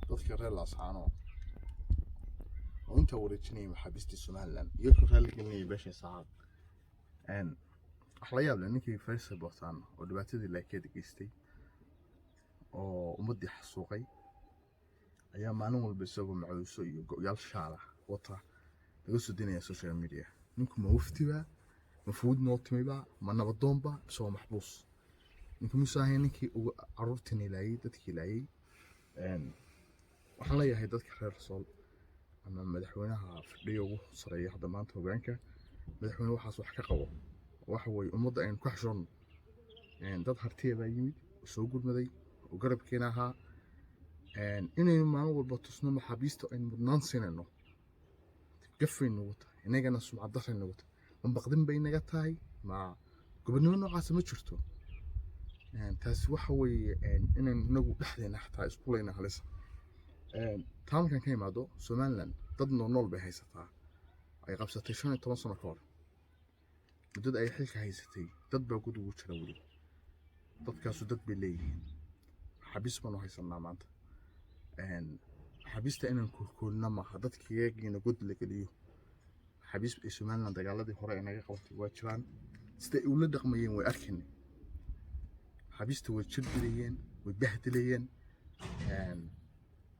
Dadka reer Laascaanood oo intaa wareejinayay maxaabiistii Somaliland, iyagoo raalli gelinayay beesha Saacad. Wax la yaab leh, ninkii Faysal Bootaan oo dhibaatadii laakeeda geystay oo ummaddii xasuuqay ayaa maalin walba isagoo macawiso iyo go'yaal shaala wata laga soo dinaya social media. Ninku ma waftiba, ma fuud noo timiba, ma nabadoonba, mise waa maxbuus? Ninku muuse ahayn ninkii ugu caruurtiina laayay, dadkii laayay. Waxaan leeyahay dadka reer Sool ama madaxweynaha fadhiyo ugu sareeya hadda maanta hogaanka, madaxweyne, waxaas wax ka qabo. Waxa weeye ummadda aynu ka xishoonno. Dad Hartiya baa yimid oo soo gurmaday oo garabkeena ahaa. Inaynu maalin walba tusno maxaabiista aynu mudnaan siinayno gafay nagu tahay, inagana sumcad daray nagu tahay. Ma baqdin bay naga tahay? Ma gobonnimo noocaasa ma jirto. Taasi waxa weeye inaynu inagu dhexdeena xataa isku leyna halisa. Taa markaan ka imaado, Somaliland dad nool bay haysataa ay qabsatay 15 sano ka hor. Muddada ay xilka haysatay dad baa gud ugu jira weli. Dadkaasu dad bay leeyihiin. Maxaabiis baanu haysanaa maanta. Maxaabiista inaan koolkoolina maaha, dadkayagiina god la geliyo. Maxaabiis ay Somaliland dagaaladii hore ay naga qabatay waa jiraan. Sida ay ula dhaqmayeen way arkaynay. Maxaabiista way jir dilayeen, way bahdilayeen,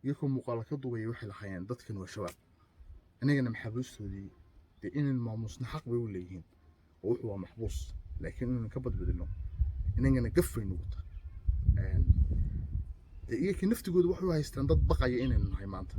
iyagoo muuqaala ka duubaya. Waxay lahaayeen dadkan waa Shabaab. Inagana maxaabiistoodii dee inaynu maamuusna xaq bay u leeyihiin, oo wuxuu waa maxbuus, laakiin inaynu ka badbadino inagana gaf bay nagu tahay. Dee iyaka naftigooda waxay u haystaan dad baqaya inaynu nahay maanta.